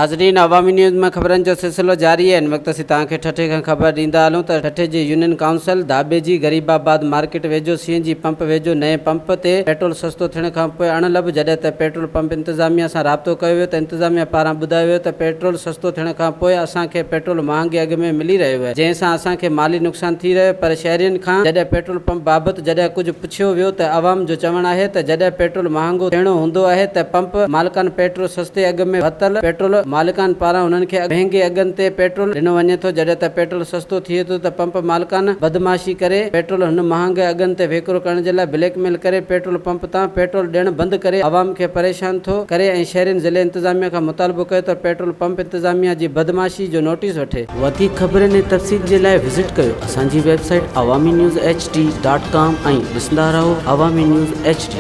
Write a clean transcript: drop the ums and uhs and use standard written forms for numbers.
ناظرين عوامي نيوز ۾ خبرن جو سلسلو جاري آهي، هن وقت اسين توهان کي ٺٽي کان خبر ڏيندا هلون ته ٺٽي جي يونين ڪائونسل ڌاٻيجي غريب آباد مارڪيٽ ويجهو سي اين جي پمپ ويجهو نئين پمپ تي پيٽرول سستو ٿيڻ کانپوء اڻ لڀ جڏهن ته پيٽرول پمپ انتظاميا سان رابطو ڪيو ويو ته انتظاميا پاران ٻڌايو ويو ته پيٽرول سستو ٿيڻ کانپوء اسان کي پيٽرول مهانگي اگهه ۾ ملي رهيو آهي جنهن سان اسان کي مالي نقصان ٿي رهيو پر شهرين کان جڏهن پيٽرول پمپ بابت جڏهن ڪجهه پڇيو ويو ته عوام جو چوڻ آهي ته جڏهن پيٽرول مهانگو ٿيڻو هوندو آهي ته پمپ مالڪان پيٽرو سستي اگهه ۾ ورتل پيٽرول مالڪان پاران انهن کي مهنگي اگهن تي پيٽرول ڏنو وڃي ٿو جڏهن ته پيٽرول سستو ٿئي ٿو ته پمپ مالڪان بدمعاشي ڪري پيٽرول هن مهانگي اگهن تي ويڪرو ڪرڻ جي لاء بليڪ ميل ڪري پيٽرول پمپ تان پيٽرول ڏيڻ بند ڪري عوام کي پريشان ٿو ڪري ۽ شهرين ضلعي انتظاميا کان مطالبو ڪيو ته پيٽرول پمپ انتظاميا جي بدمعاشي جو نوٽيس وٺي. وڌيڪ خبرن ۽ تفصيل جي لاء وزٽ ڪيو اسان جي website Awami news H D dot com ۽ ڏسندا رهو عوامي نيوز ايڇ ڊي.